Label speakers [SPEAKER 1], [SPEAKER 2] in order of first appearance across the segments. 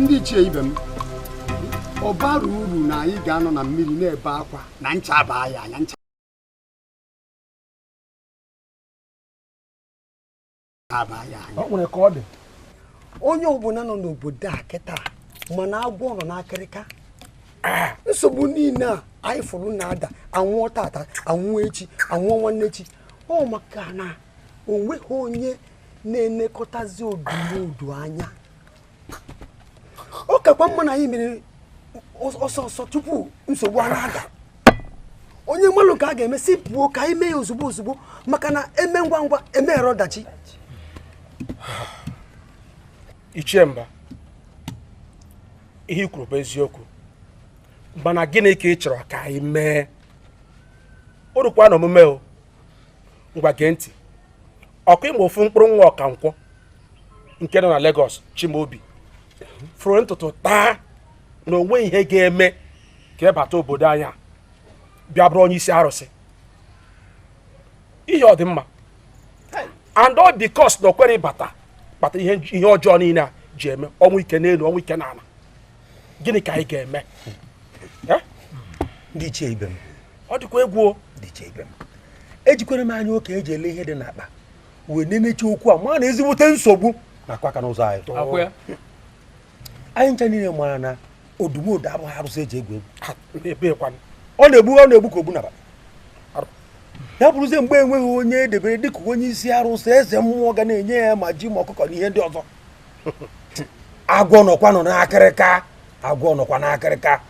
[SPEAKER 1] Ndị ichie ibe m, ọ bara uru na anyị ga-anọ na mmiri na-ebe akwa na ncha baa ya anya, ncha baa ya anya.
[SPEAKER 2] Ọ nwere ka ọ dị.
[SPEAKER 1] Onye ọbụla nọ n'obodo a kịta mana agwọ nọ n'akịrịka. Nsogbu niile a anyị fụrụ na-ada, anwụọ tata, anwụọ echi, anwụọ nwanne echi, ọ maka na o nweghị onye na-elekọtazi odumodu anya. Ọ kakwa mma na anyị mere ọsọ ọsọ tupu nsogbu a na-ada. Onye mmalụ ka a ga-eme si pụọ ka anyị mee ya ozugbo ozugbo, maka na eme ngwa ngwa emeghere ọdachi.
[SPEAKER 2] Ichie Mba, ihe i kwuru bụ eziokwu, mana gịnị ka ị chọrọ ka anyị mee? O rukwa na omume o. Ngwa gee ntị. Ọkụ ịma ofu mkpụrụ nwa Ọkankwọ nke nọ na Lagos, Chimaobi, fụrụ ntutu taa na onwe ihe ga-eme ka ị bata obodo anyị a bịa bụrụ onye isi arụsị. Ihe ọ dị mma, and all because na o kwere ịbata kpata ihe ọjọọ niile a ji eme, ọnwụ ike n'elu, ọnwụ ike n'ala. Gịnị ka anyị ga-eme?
[SPEAKER 3] Ndị ichie ibe m,
[SPEAKER 2] ọ dịkwa egwu o.
[SPEAKER 3] Ndị ichie ibe m, ejikwere m anya oke eji ele ihe dị n'akpa wee nenecha okwu a, ma na ezigbote nsogbu na-akụ aka n'ụzọ anyị. Anyị ncha niile mara na odumodu abụghị arụsị eji egwu egwu. Ọ na-egbu, ọ na-egbu ka ogbu n'abalị. Ya bụrụzie mgbe enweghị onye edebere dịka onye isi arụsị, eze mmụọ ga na-enye ya ma ji ma ọkụkọ na ihe ndị ọzọ. Agwọ nọkwa nọ n'akịrịka, agwọ nọkwa n'akịrịka.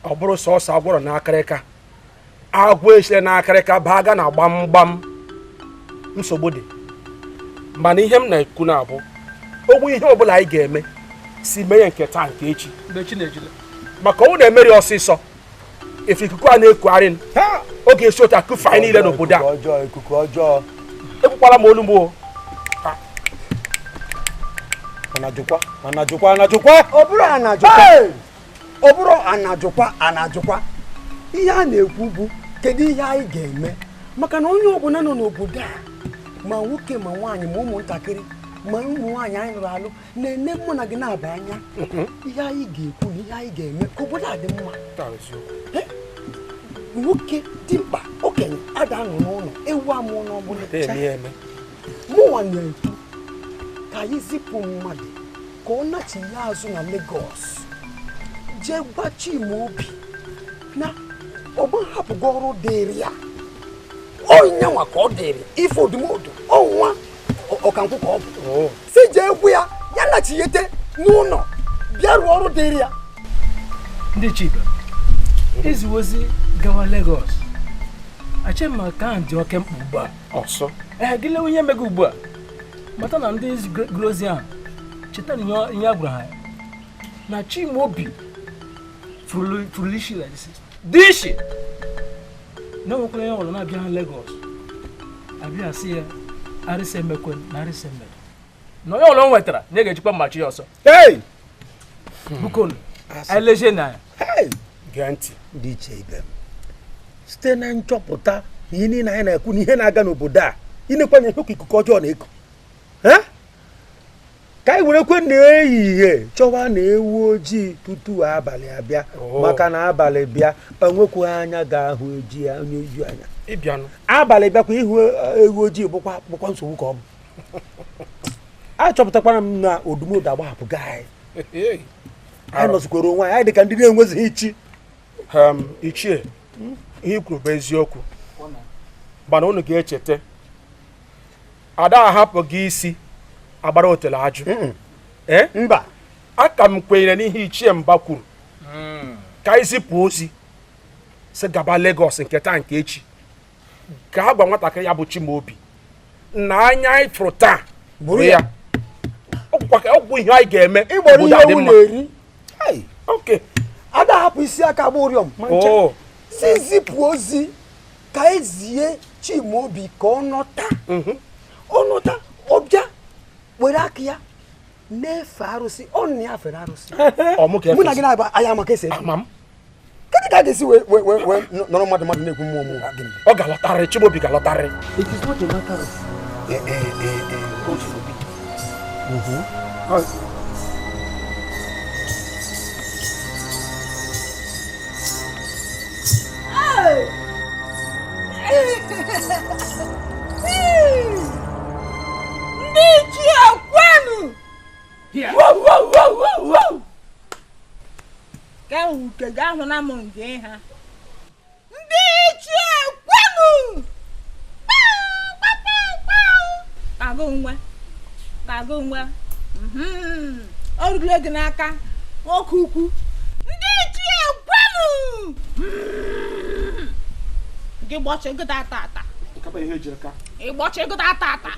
[SPEAKER 2] Ọ bụrụ sọsọ agwọ nọ n'akịrịka, agwọ esile n'akịrịka baa ga na gbamgbam, nsogbu dị. Mana ihe m na-ekwu na-abụ ogwu ihe ọbụla anyị ga-eme si mee ya nke taa nke echi, maka ọnwụ na-emeri ọsịsọ. Efe ikuku a na-ekugharị ọ ga-esi otu akụfe anyị niile n'obodo a. Ekwukwala m olu m o.
[SPEAKER 1] Ọ bụrụ anajụkwa anajụkwa, ihe a na-ekwu bụ kedu ihe anyị ga-eme, maka na onye ọbụla nọ n'obodo a, ma nwoke ma nwaanyị ma ụmụntakịrị ma ụmụ nwaanyị anyị nụrụ alụ, na-ene mụ na gị na-aba anya. Ihe anyị ga-ekwu na ihe anyị ga-eme ka obodo a dị mma. Nwoke dimkpa okenye ada nọ n'ụlọ ewu amụọ n'ọbụla. Mụnwa na-ekwu ka anyị zipụ mmadụ ka ọ nachigha azụ na Lagos jee gwa Chimaobi na ọgba hapụgo ọrụ dịrị ya, onye nwa ka ọ dịrị ife odumodu ọnwa Ọkankwụ ka ọ bụ, si jee gwu ya, ya nachighete n'ụlọ bịa rụọ ọrụ dịrị ya.
[SPEAKER 4] Ndị Chiba izi ozi gawa Lagos, achema ka ahụ dị oke mkpa ugbu a.
[SPEAKER 2] Ọsọ
[SPEAKER 4] ee, gị lewe ihe mego ugbu a, mata na ndị grozi ahụ cheta na ihe a gwara ha na Chimaobi furulu isi like this dị ishi na enwekwara ihe ọbụla na-abịa ha Lagos abịa sị ya arịsị emekwe na arịsị emere na onye ọbụla o nwetara na ị ga-ejikwa mmachi ya ọsọ. Bukonu elezie na ya.
[SPEAKER 2] Gee ntị.
[SPEAKER 3] Ndị iche ibe m, site na nchọpụta na ihe niile anyị na-ekwu na ihe na-aga n'obodo a, ịnekwanye ihe ikuku ọjọọ na-eku, ka anyị werekwe n'ehihie chọwa na ewu ojii tutu abalị abịa, maka na abalị bịa enwekwaghị anya ga-ahụ eji ya onye eju anya. Abalị bịakwa ịhụ ewu ojii bụkwa nsogbu ka ọ bụ. Achọpụtakwara m na odumodu agbahapụgo anyị. Anyị nọzikwara onwe anyị dịka ndị na-enwezighị ichi.
[SPEAKER 2] Ichie, ihe i kwuru bụ eziokwu, mana unu ga-echeta ada ahapụ gị isi agbara otele ajụ.
[SPEAKER 1] Mba,
[SPEAKER 2] aka m kwenyere n'ihe Ichie Mba kwuru ka anyị zipụ ozi si gaba Lagos nke taa nke echi, ka a gwa nwatakịrị ya bụ Chimaobi na anya anyị fụrụ taa bụrụ ya. Ọgwụ ihe anyị ga-eme
[SPEAKER 1] ịgbọrọ ihe ewu na-eri. Ada hapụ isi aka agba ụrịọm ma ncha. Si zipụ ozi ka ezie Chimaobi ka ọ nọta, ọ nọta ọ bịa were aka ya na-efe arụsị, ọ na ya fere arụsị. Mụ na gị na-aba anya maka esi efe. Kedu ka a ga-esi wee nọrọ mmadụ mmadụ na-ekwu mmụọ mmụọ?
[SPEAKER 2] Ọ ga-alọtarịrị, Chimaobi ga-alọtarịrị.
[SPEAKER 1] It is not a matter of God forbid.
[SPEAKER 5] ichie kwenu. Ka uke ga ahụ na m nge ha. Ndị ichie kwenu. Kago nwe. Ọ ruru gị n'aka nwoke ukwu. Ndị ichie kwenu. Gị gbọchị ego ata ata. Ị gbọchị ego ata ata.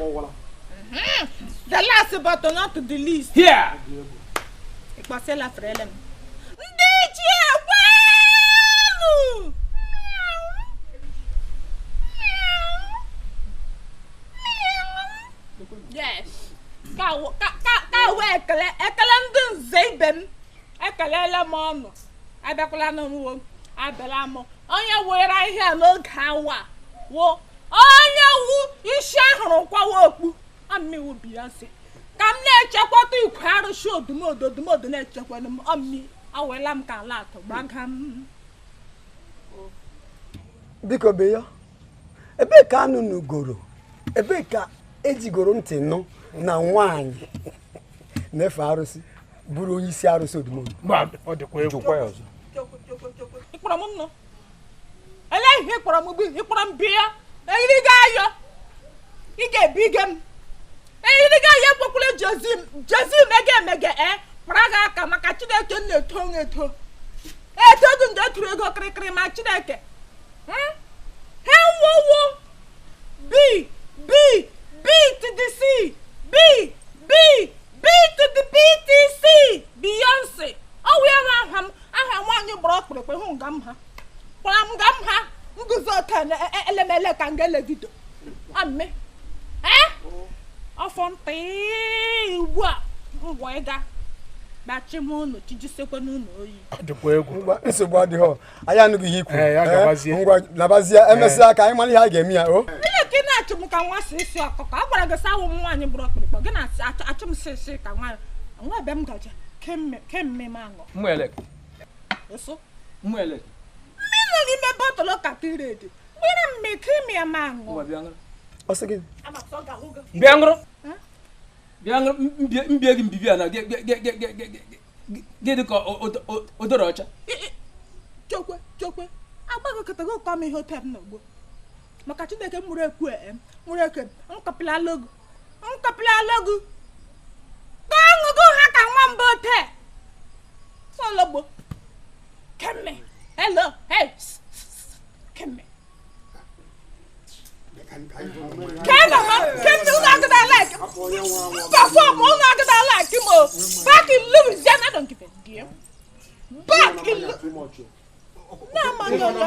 [SPEAKER 5] The last but not the least.
[SPEAKER 4] Here.
[SPEAKER 5] Ịkpasịla frele m. Ndị ichie kwenu. Yes. Ka wee ekele ndị nze ibe m. Ekelela m ọnụ. Abịakwala n'onwe m. Abịala m. Onye were ihe a n'oge awa wo onye wu isi ahụrụ kwawa okpu ammiwu Beyonce ka m na-echekwata ikwe arụsị odumodu odumodu na-echekwana m ammi awela m ka ala atọ gbaga m.
[SPEAKER 1] Biko beyo, ebee ka anụ nugoro, ebee ka ejigoro ntị nụ na nwaanyị na-efe arụsị bụrụ onye isi arụsị odumodu?
[SPEAKER 2] Ọ dịkwa egwu.
[SPEAKER 5] Ịkpọrọ m nnụ ele ihe ịkpọrọ m gbi ịkpọrọ m bịa eyirigo ayọ ị ga-ebige m eyirigo ayọ ekwekwala jezi mege emege kpara gị aka maka Chineke m na-eto eto eto gị nje tụrụ ego kịrịkịrị ma Chineke ha wowo B B B to the C B B B to the B T C Beyonce ọ wụ ya aha m aha nwaanyị gbara ọkpụrụkpụ hụ nga m ha kwara m ga m ha nguzo ote elemele ka nga elegido amme ọfọ ntị ugbu a ngwa ịga gbachi m ụnụ chijisekwe n'ụlọ oyi.
[SPEAKER 2] Dịkwa egwu.
[SPEAKER 1] Nsogbu adịghị, anyị anụghị ihe ikwu. Ngwa labazie, emesịa ka anyị mara ihe a ga-eme ya. O
[SPEAKER 5] nne ka ị na-achụ m ka nwa sisi ọkụkọ a gwara gị sị awụ m nwaanyị gburu ọkpụrụkpụ gị na-achụ m sisi ka nwaanyị nwa ebe m gaje kemme m aṅụ.
[SPEAKER 4] Mmele.
[SPEAKER 5] Mmiri nọ n'ime bọtụlụ katiredi gbere mme krimia m aṅụ.
[SPEAKER 4] Bịa ṅụrụ. Bịa ṅụrụ mbie gị mbibi a na gị dị ka odoro ọcha.
[SPEAKER 5] Chekwe chekwe agbagokọtago ụkọ m ihe ote m n'ogbo maka Chineke mụrụ ekwu mụrụ eke nkọpịla logo ka ọṅụgụ ha ka nwamba ote sọlọgbo kemme. Hello, hey, kemme. Kemme, kemme, unu agada like. Perform, unu agada like mo. Back in Louisiana, I don't give a damn. Back in Louisiana. No, man, no, no.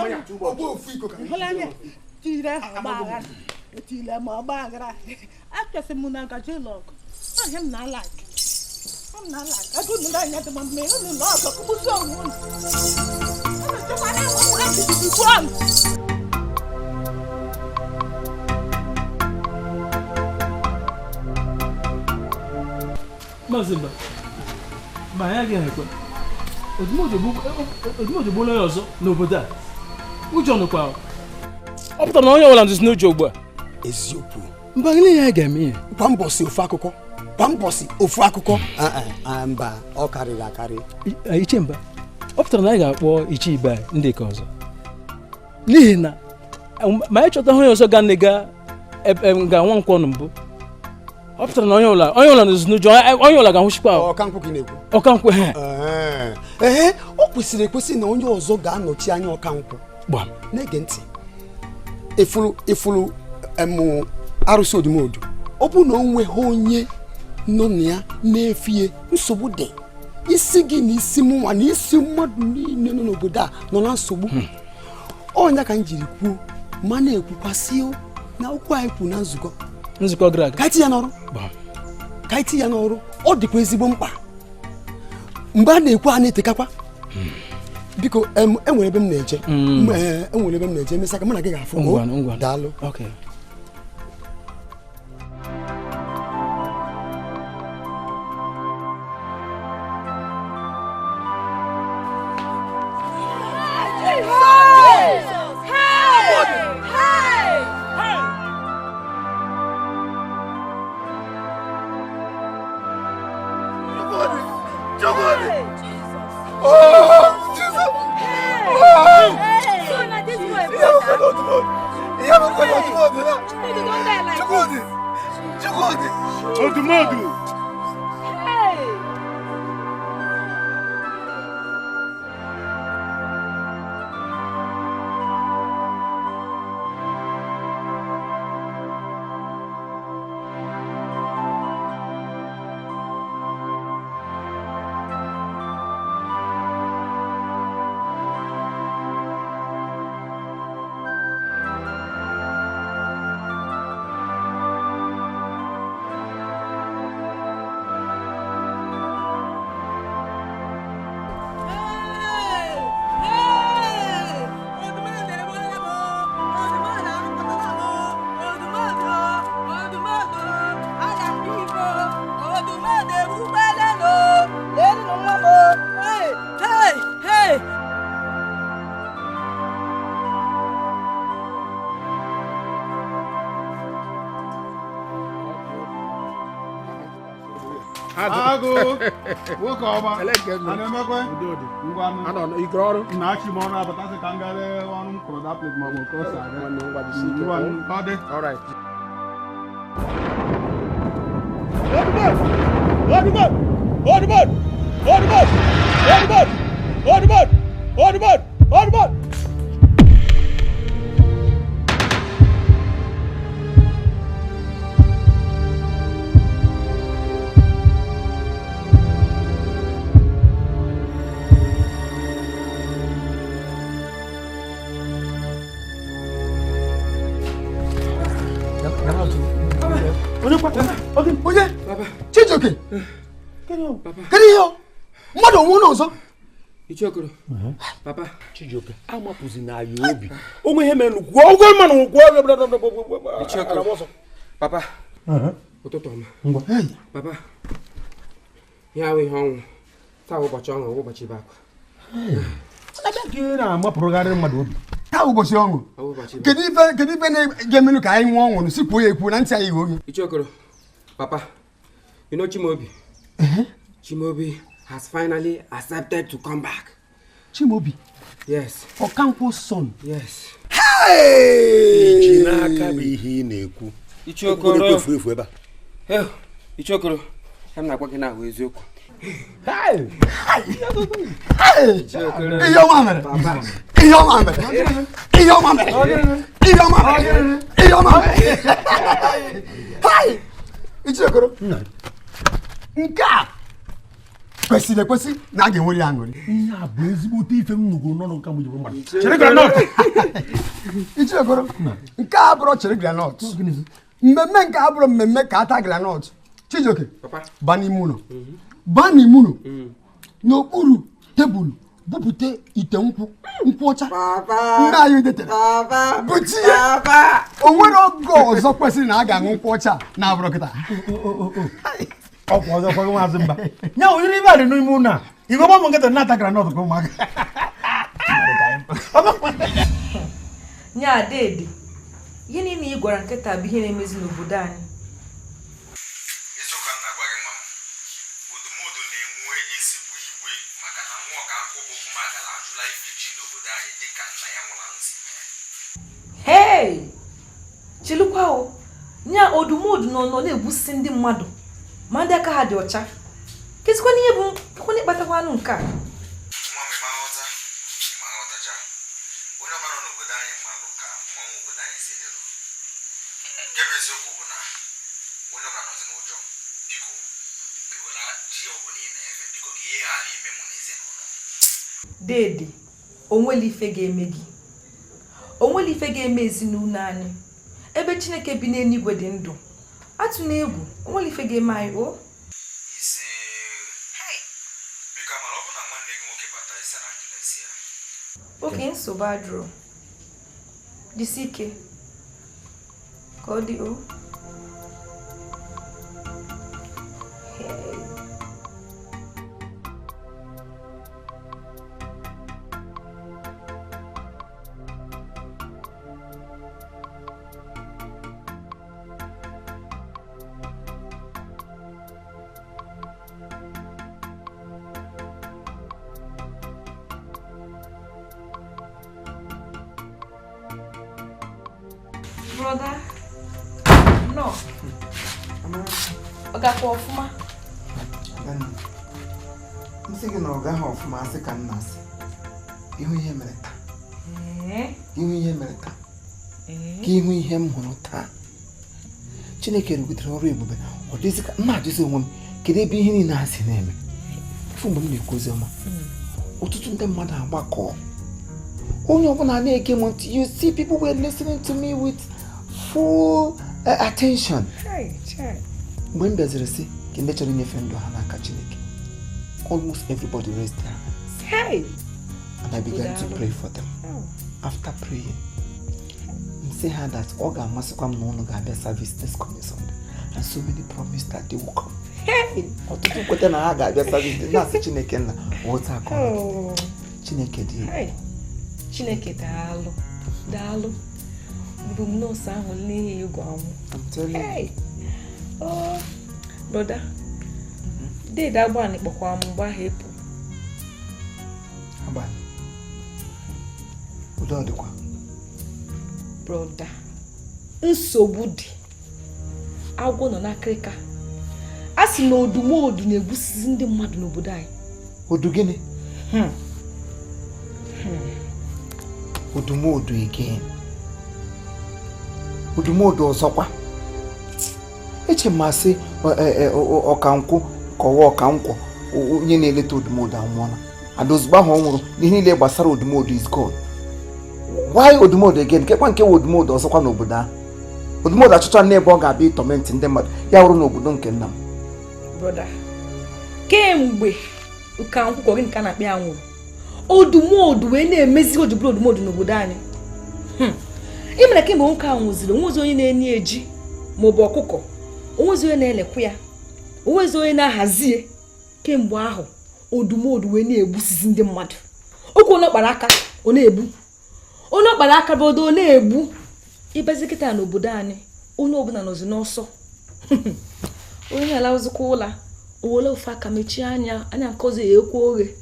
[SPEAKER 5] Tire bagara, tire ma bagara. Akese muna gaje log. I am not like. I'm not like. I couldn't learn that one man. No, no, no.
[SPEAKER 4] Mazimba, ma ya ga-ekwe. Odumodu gbuola ya ọzọ n'obodo a. Ụjọ nụkwa. Ọ pụtara na onye ọbụla nduzi n'ụjọ ugbu a.
[SPEAKER 1] Eziokwu.
[SPEAKER 4] Mba gịnị ya ga-eme ihe?
[SPEAKER 1] Kwa mbọsị ofu akụkọ. Kwa mbọsị ofu akụkọ. Mba, ọ karịrị akarị.
[SPEAKER 4] Ichemba, ọ pụtara na anyị ga-akpọ iche ibe anyị ndị ka ọzọ. N'ihi na ma anyị chọta onye ọzọ ga ga nwa nkwọ mbụ. Ọ pụtara na onye ọbụla nduzi n'ụjọ, onye ọbụla ga-anwụchikwa.
[SPEAKER 1] Ọkankwụ ka ị na-ekwu.
[SPEAKER 4] Ọkankwụ ha.
[SPEAKER 1] Ee, o kwesịrị ekwesị na onye ọzọ ga-anọchi anya ọkankwụ.
[SPEAKER 4] Gbam.
[SPEAKER 1] Na-ege ntị. Efuru arụsị odumodu. Ọ bụ na o nweghị onye nọ na ya na-efie nsogbu dị. Isi gị na isi m nwa na isi mmadụ niile nọ n'obodo a nọ na nsogbu. Ọnya ka m jiri kwuo ma na-ekwukwasị na okwu anyị kwuru na nzukọ.
[SPEAKER 4] Nzukọ gara aga.
[SPEAKER 1] Ka anyị tinye ya n'ọrụ. Ka anyị tinye ya n'ọrụ. Ọ dịkwa ezigbo mkpa. Mgbe a na-ekwu a na-etekakwa. Biko enwere ebe m na-eje. Enwere ebe m na-eje emesịa ka mụ na gị ga-afụ. Daalụ.
[SPEAKER 6] Chukwudi! Chukwudi! Oh, Jesus! Oh!
[SPEAKER 7] So na this boy.
[SPEAKER 6] Chukwudi! Chukwudi!
[SPEAKER 2] Odumodu!
[SPEAKER 7] Hey!
[SPEAKER 8] Agụ nwoke ọma ana-emekwe ngwanụ na-achị m ọrụ abatasị ka m gaa lee ọrụ m kụrụ that place ma ọ bụ ka o si aga. Ngwanụ ka ọ dị.
[SPEAKER 2] Odumodu! Odumodu! Odumodu! Odumodu! Odumodu! Odumodu!
[SPEAKER 1] Onye? Chijioke! Kedu ihe o? Mmadụ onwe ụlọ ọzọ?
[SPEAKER 4] Ichiokoro, papa.
[SPEAKER 3] Chijioke, amapụzi na ya obi. Onwe ihe mere gwuo ụgwọ mmanụ gwuo.
[SPEAKER 4] Ichiokoro, papa. Ụtụtụ ọma. Papa, ihe ahụ ihe ọnwụ. Taa bụ ụbọchị ọṅụ, ụbọchị ibe akwa.
[SPEAKER 3] Ị na-amapụrụgharị mmadụ obi.
[SPEAKER 1] Taa ụbọchị ọṅụ. Kedu ife ga-emenụ ka anyị nwee ọṅụ si kwuo ya ekwu na ntị anyị ghe oghe?
[SPEAKER 4] Ichiokoro, papa, you know Chimaobi? Chimaobi has finally accepted to come back.
[SPEAKER 1] Chimaobi?
[SPEAKER 4] Yes.
[SPEAKER 1] Okonkwo's son?
[SPEAKER 4] Yes.
[SPEAKER 1] Hey!
[SPEAKER 3] Iji n'aka bụ ihe ị na-ekwu.
[SPEAKER 4] Ichiokoro.
[SPEAKER 3] Efu efu ebe a.
[SPEAKER 4] Ichiokoro, m na-agwa gị na ahụ eziokwu.
[SPEAKER 1] Hey! Ihe ọma mere! Ihe ọma mere! Ihe ọma mere! Ihe ọma mere! Ihe ọma mere! Hey! Ichiokoro, nke a kwesịrị ekwesị na a ga-enwere ya aṅụrị.
[SPEAKER 3] Ihe a bụ ezigbote ife m nụgoro n'ọnụ nka m jiri mmadụ.
[SPEAKER 2] Chere groundnut!
[SPEAKER 1] Ichiokoro, nke a abụrụ chere groundnut. Mmemme nke a abụrụ mmemme ka ata groundnut. Chijioke, ba n'ime ụlọ. Ba n'ime ụlọ. N'okpuru tebụl bupute ite nkwụ nkwụ ọcha. Nna anyị detere. Butie. O nwere oge ọzọ kwesịrị na a ga-aṅụ nkwụ ọcha na abụrụ kịta.
[SPEAKER 3] Ọkwa ọzọ kwa maazị mba. Nya oyiri ibe a dị n'ime ụlọ a. Igwe gbamụ nkịta na-ata groundnut ka ụmụaka.
[SPEAKER 9] Nya dede, ihe niile ị gwara nkịta bụ ihe na-emezi n'obodo anyị.
[SPEAKER 10] Eziokwu m na-agwa gị nwa m, Odumodu na-enwe ezigbo iwe maka na nwa Ọkankwo bụ Ogwumagala ajụla ife chi ndị obodo anyị dịka nna ya nwụrụ anwụ si mee.
[SPEAKER 9] Hei! Chilukwa o, nya Odumodu nọ na-egbusi ndị mmadụ ma ndị aka ha dị ọcha. Kezikwana ihe bụ kekwana ịkpatakwanụ nke a?
[SPEAKER 10] Nwa m ịma nghọta, ịma nghọtacha. Onye ọbụla nọ n'obodo anyị malụ ka mmanwụ obodo anyị si dịlụ. Nke bụ eziokwu bụ na onye ọbụla nọzi n'ụjọ. Biko, kpewela chi ọbụla ị na-efe, biko ka ihe ghara ime mụ na ezinụlọ m.
[SPEAKER 9] Dede, onwere ife ga-eme gị. Onwere ife ga-eme ezinụlọ anyị. Ebe Chineke bi n'eluigwe dị ndụ. Atụna egwu, onwere ife ga-eme anyị o.
[SPEAKER 10] Ise. Biko amara ọ bụ na nwanne gị nwoke bata ise na njụla esi ya.
[SPEAKER 9] Oke nsogbu adịrọ. Jisi ike. Ka ọ dị o. Hey. Brother, no. Ọ gakwa ọfụma?
[SPEAKER 10] M sị gị na ọ gaghị ọfụma, asị ka m na-asị. Ihu ihe mere taa. Ihu ihe mere taa. Ka ihu ihe m hụrụ taa. Chineke rụgidere ọrụ ebube. Ọ dịzị ka m na-ajụzi onwe m kedu ebe ihe niile ha si na-eme. Ifu mgbe m na-ekwu ozi ọma, ọtụtụ ndị mmadụ agbakọ. Onye ọbụla na-ege m ntị, you see people were listening to me with full attention. Mgbe m bịaziri sị ka ndị chọrọ inyefe ndụ ha n'aka Chineke, almost everybody raised their hands.
[SPEAKER 9] Hey!
[SPEAKER 10] And I began to pray for them. After praying, m sị ha that ọ ga-amasịkwa m na ụnụ ga-abịa service this coming Sunday. And so many promised that they will come.
[SPEAKER 9] Hey!
[SPEAKER 10] Ọtụtụ kweta na ha ga-abịa service, na-asị Chineke nna, otu aka ọ dị. Chineke dị egwu.
[SPEAKER 9] Chineke daalụ, daalụ. Mbụ m nọọsụ ahụ n'ihi egwu anwụ.
[SPEAKER 10] I'm telling you.
[SPEAKER 9] Hey! Oh, brother, dede Agbani kpọkwa m mgbe ahụ ịpụ.
[SPEAKER 10] Agbani? Udo dịkwa?
[SPEAKER 9] Brother, nsogbu dị. Agwọ nọ n'akịrịka. A sị na odumodu na-egbusizi ndị mmadụ n'obodo anyị.
[SPEAKER 10] Odu gịnị? Odumodu again. Odumodu ọzọkwa. Eche m asị ọkankwụ kọwa ọkankwọ onye na-eleta odumodu anwụọla. And ozugbo ahụ ọ nwụrụ, ihe niile gbasara odumodu is gone. Why odumodu again? Kekwa nke odumodu ọzọkwa n'obodo ahụ. Odumodu achọcha n'ebe ọ ga-abịa ịtọmentị ndị mmadụ ya wụrụ n'obodo nke nna m.
[SPEAKER 9] Brother, kemgbe ụkankwụ kọ gị nke a na-akpị ya nwụrụ, odumodu wee na-emezi ojibụrụ odumodu n'obodo anyị. Ị mere kemgbe nwoke ahụ nwụziri, onwezi onye na-enye eji maọbụ ọkụkọ, onwezi onye na-elekwa ya, onwezi onye na-ahazie. Kemgbe ahụ odumodu wee na-egbusizi ndị mmadụ. Okwu onye ọkpara aka ọ na-egbu, onye ọkpara aka bodo ọ na-egbu. Ịbazi kịta n'obodo anyị, onye ọbụla nọzi n'ọsọ. Onye na-alazikwa ụla, o were ofe aka mechie anya, anya nke ọzọ ya ekwe oghe.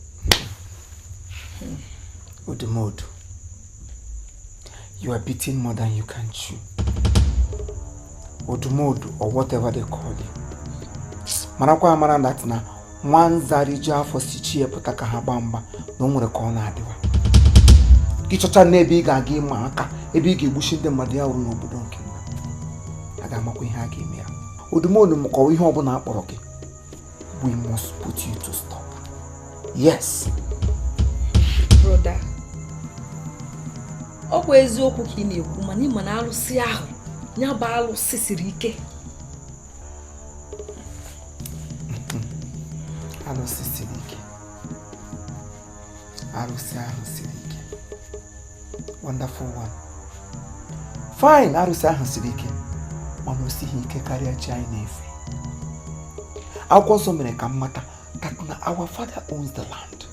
[SPEAKER 10] Odumodu, you are beating more than you can chew. Odumodu or whatever they call you. Marakwa amara that na nwanza riju afọ si chi ya pụta ka ha gbaa mgba na o nwere ka ọ na-adịwa. Gị chọcha n'ebe ị ga-aga ịma aka, ebe ị ga-egbuchi ndị mmadụ ya wụrụ n'obodo nke nna. A ga-amakwa ihe a ga-eme ya. Odumodu m kọwa ihe ọbụla a kpọrọ gị. We must put you to stop. Yes.
[SPEAKER 9] Brother, ọ bụ eziokwu ka ị na-ekwu, mana ị ma na alụsị ahụ, ya bụ alụsị siri ike.
[SPEAKER 10] Alụsị siri ike. Arụsị ahụ siri ike. Wonderful one. Fine, arụsị ahụ siri ike. Mana o sighi ike karịa chi anyị na-efe. Akwụkwọ nsọ mere ka m mata that na our father owns the land.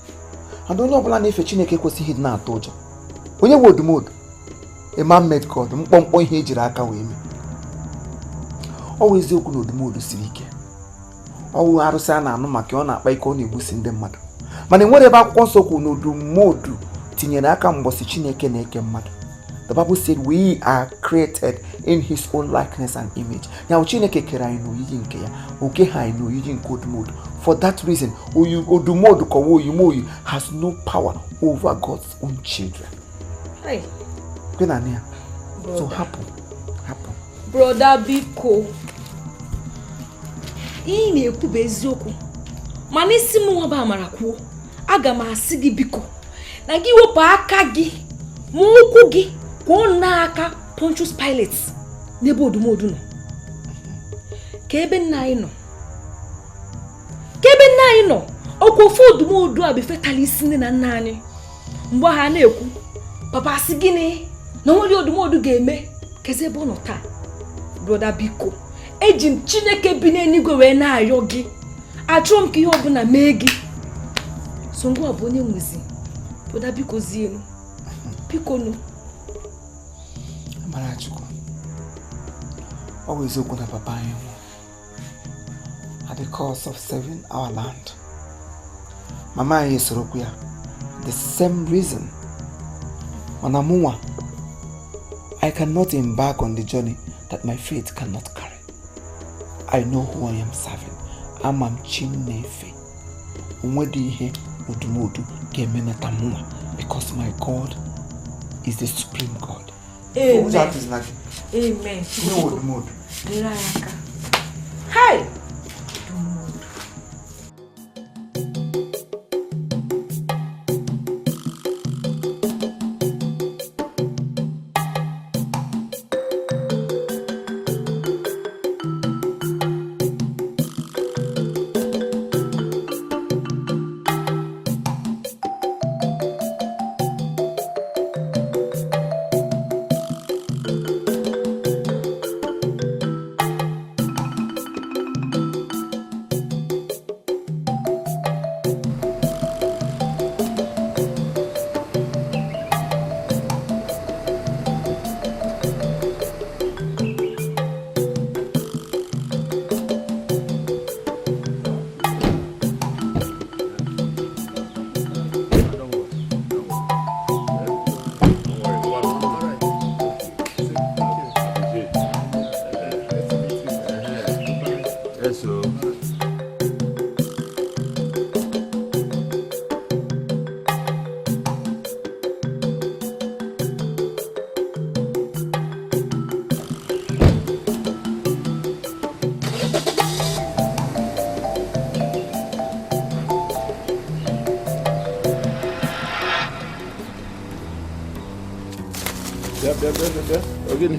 [SPEAKER 10] And onye ọbụla na-efe Chineke ekwesịghị ịdị na-atụ ụjọ. Onye nwe odumodu? A man-made God, mkpọmkpọ ihe ejiri aka wee mee. Ọ bụ eziokwu na odumodu siri ike. Ọ bụ arụsị a na-anụ maka ọ na-akpa ike, ọ na-egbusi ndị mmadụ. Mana enwere ebe akwụkwọ nsọ kwuru na odumodu tinyere aka mgbọsị Chineke na-eke mmadụ. The Bible said we are created in his own likeness and image. Now Chineke kere anyị n'oyiyi nke ya, o keghị anyị n'oyiyi nke odumodu. For that reason, odumodu kọwa oyimoyi has no power over God's own children.
[SPEAKER 9] Hey.
[SPEAKER 10] Gị na ya. So hapụ, hapụ.
[SPEAKER 9] Brother biko, ị na-ekwu bụ eziokwu, mana isi m nwa bụ Amara kwuo, aga m asị gị biko na gị wepụ aka gị ma ụkwụ gị kwụọ n'aka Pontius Pilate n'ebe odumodu nọ. Ka ebe nna anyị nọ, ka ebe nna anyị nọ, ọkwa ofe odumodu a bụ fetala isi nne na nna anyị. Mgbe ha na-ekwu, papa asị gịnị na onwere odumodu ga-eme, kezi ebe ọ nọ taa. Brother biko, eji m Chineke bi n'eluigwe wee na-arịọ gị, achọrọ m ka ihe ọbụla mee gị. So ngwa bụ onye nwezi. Brother biko zienu, biko nụ.
[SPEAKER 10] Amarachukwu, ọ bụ eziokwu na papa anyị nwụrụ at the cost of saving our land. Mama anyị esorokwu ya the same reason. Mana mụnwa, I
[SPEAKER 6] I cannot embark on the journey that my faith cannot carry. I know who I am serving. Ama m chi m na-efe. Onwedị ihe odumodu ga-emenata mụnwa because my God is the supreme God.
[SPEAKER 9] Amen. Amen. Nyere anyị aka. Hey!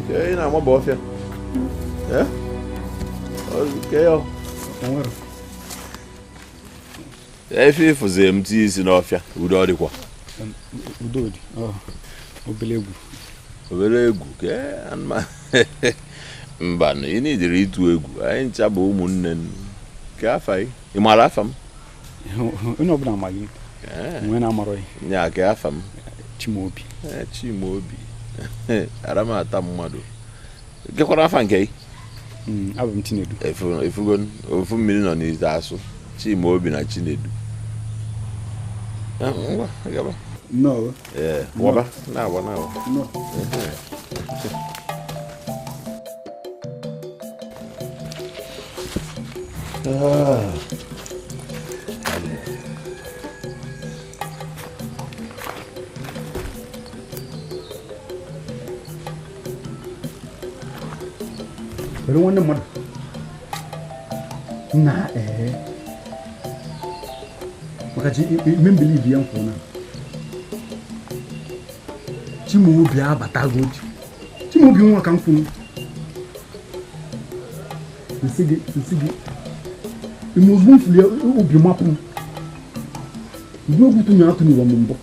[SPEAKER 11] Bịa, ị na-amaba ọfịa. Efe ịfụzi m tinye isi n'ọfịa, udo ọ dịkwa?
[SPEAKER 8] Udo dị, obere egwu.
[SPEAKER 11] Obere egwu, mba, ị nidiri ịtụ egwu, anyị ncha bụ ụmụnne m. Ke afa gị? Ị maara afa m?
[SPEAKER 8] Onye ọbụla ma gị. Onwe na-amarọ gị.
[SPEAKER 11] Nya, ke afa m?
[SPEAKER 8] Chimaobi.
[SPEAKER 11] Chimaobi. Ara m ata mmadụ. Gekwara afa nke gị?
[SPEAKER 8] Abụ m Chinedu.
[SPEAKER 11] Efugo ofu mmiri nọ n'ite asụ. Chimaobi na Chinedu. Ngwa, gaba.
[SPEAKER 8] No.
[SPEAKER 11] Waba, na-awa, na-awa.
[SPEAKER 8] No. Pero nwanne mmadụ na maka chi ime believe ya mfụ na Chimaobi abatago. Chimaobi nwa ka m kwuru nsị gị ime ozugbo m fuli obi mapụ m mgbe egwu tụnye atụnye m mbọ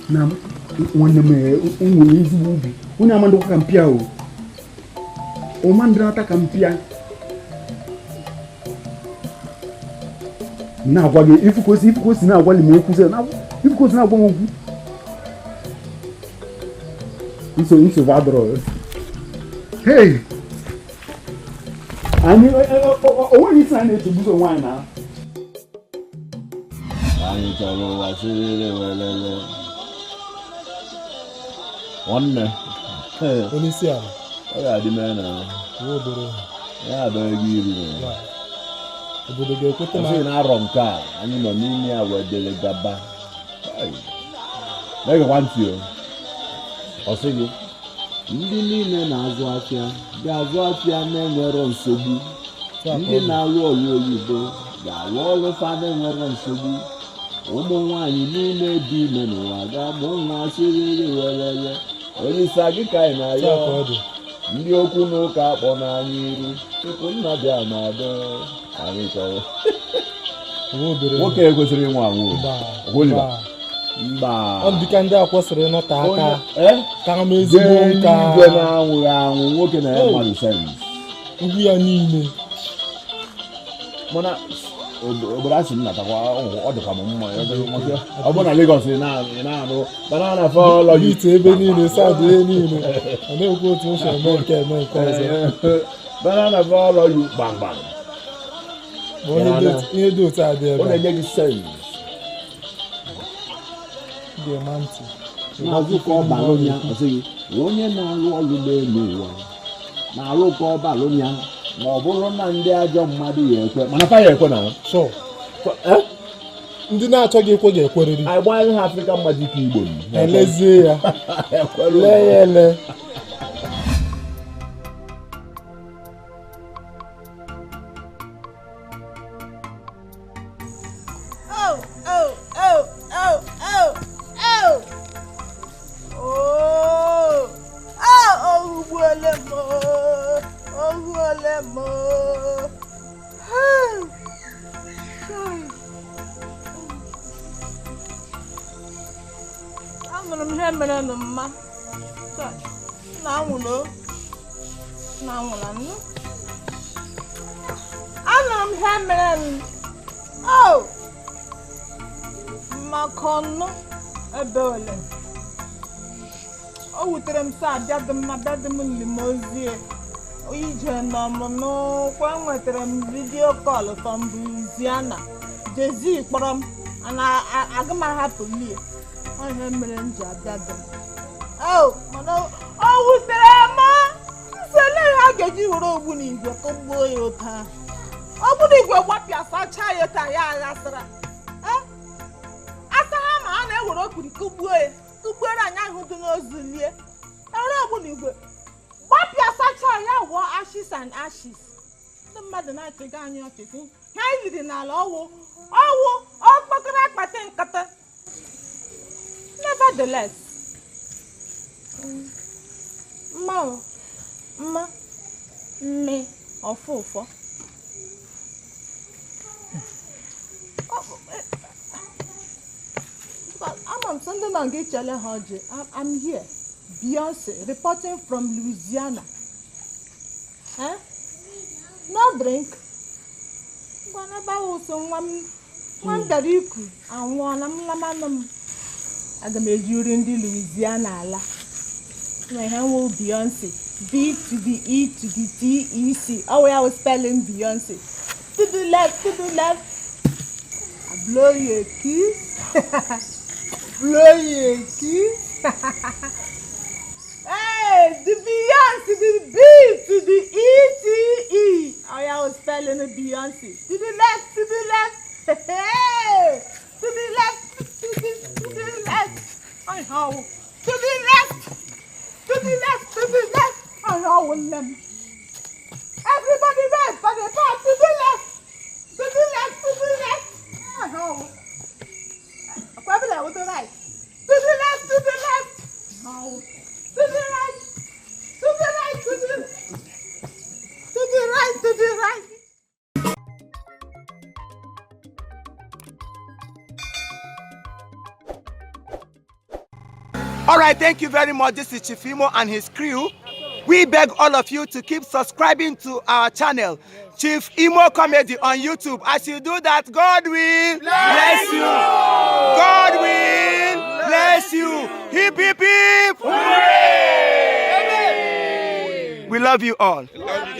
[SPEAKER 8] na nwanne m nwere ezigbo obi. Onye amandịkwa ka mpịa o ọma ka mpịa na-agwa gị ifukosi na-agwali m okwu ifukosi na-agwa m okwu nsogbu adọrọ. Hey! Anyị onweghị isi na na-echegbuso onwe anyị na
[SPEAKER 11] anyị chọrọ ụwa siriri welele. Nwanne
[SPEAKER 12] onye isi ala
[SPEAKER 11] ọ ga-adị mee na ya abịaghị gị iri na
[SPEAKER 12] obodo ga-ekweta
[SPEAKER 11] na na arọ nke a anyị nọ n'ime ya wee dere gaba. Na-egekwa ntị o, ọ sị gị ndị niile na-azụ afịa ga-azụ afịa na-enwero nsogbu, ndị na-alụ ọrụ oyibo ga-alụ ọrụ fa na-enwero nsogbu, ụmụ nwaanyị niile dị ime n'ụwa ga-amụ nwa siriri welele. Olisa gị ka anyị na-ayọ ndị okwu na ụka akpọ n'anya iru tupu nna bịa na-adọ anyị chọrọ. Nwoke ekwesịrị ịnwụ anwụ. Mba,
[SPEAKER 12] ọ dịka ndị a kwesịrị ịnọte aka ka m ezigbo nka
[SPEAKER 11] igwe na-anwụghị anwụ. Nwoke na ya mmadụ sens
[SPEAKER 12] ugwu ya niile.
[SPEAKER 11] Mana obodo asị m natakwa ọ dịkwa m mma. Ọ bụrụ na Lagos ị na-anụ banana fọlọ
[SPEAKER 12] ite ebe niile saụdụ ihe niile ọ na-ekwu otu o si eme nke eme nke ọzọ.
[SPEAKER 11] Banana fọlọ yu gbamgbam.
[SPEAKER 12] Ihe dị otu a dị ebe
[SPEAKER 11] ọ na-enye gị sens.
[SPEAKER 12] Ga-ema ntị.
[SPEAKER 11] Na-azụ ka ọ balụ ya. Ọ sịghị onye na-alụ ọlụ n'elu ụwa na-alụ ka ọ balụ ya, ma ọ bụrụ na ndị ajọ mmadụ ya ekwe, mana fa ya ekwe na
[SPEAKER 12] so ndị na-achọghị ekwe ga-ekwerịrị.
[SPEAKER 11] Anyị gbanyere ha African Magic Igbo.
[SPEAKER 12] Elezie ya, lee ya ele.
[SPEAKER 5] Oh, oh, oh, oh, oh, oh. Oh, oh, oh, ugbuole m, oh, ugbuole m, oh. Anụrụ m ihe mere nụ mma. Na anwụrụ, na anwụrụ anụ. Anụrụ m ihe mere nụ. Oh! Maka ọnụ ebe ole o wutere m sị abịadị m abịadị m limozie ije nọ m n'ụkwụ. Enwetara m video call from Louisiana. Jezi kpọrọ m ana aga m ahapụ lie. Ọ ihe mere m ji abịadị m. O mana o wutere m nsele ha ga-eji were ogbu n'igwe kụgbuo ya ụta. Ogbu n'igwe gbapịa sachaa ya taa ya aghasara. Asa ha ma a na-ewere okpiri kụgbuo ya, kụgbuere anyị ahụ dị n'ozu lie. Ewere ogbu n'igwe gbapịa sachaa ya wụọ ashes and ashes. Ndị mmadụ na-achịga anyị ọchị sị ha yiri n'ala ọwụ ọwụ ọkpọkọrọ akpati nkata. Nevertheless, mma o mma mme ọfụ ụfọ. Ama m sị ndị nọ nga echele ha ọjị. I'm here, Beyonce, reporting from Louisiana. Eh? No drink. Ngwa n'ebe ahụ so nwa m bịara iku anwụọla m lamanụ m. Aga m eji uri ndị Louisiana ala. Na ihe nwe Beyonce, B to the E to the T E C. Oh, I was spelling Beyonce. To the left, to the left. I blow you a kiss. Blow you a kiss. Hey, the Beyonce, the B to the E T E. Oh, I was spelling the Beyonce. To the left, to the left. Hey, to the left, to the left. I how to the left, to the left, to the left. I how them. Everybody right for the part to the left, to the left, to the left. I how. Probably with the right. To the left, to the left. How. To the right, to the right, to the right, to the right.
[SPEAKER 6] All right, thank you very much. This is Chief Imo and his crew. We beg all of you to keep subscribing to our channel, Chief Imo Comedy on YouTube. As you do that, God will bless you. God will bless you. Hip, hip, hip. Hooray! We love you all.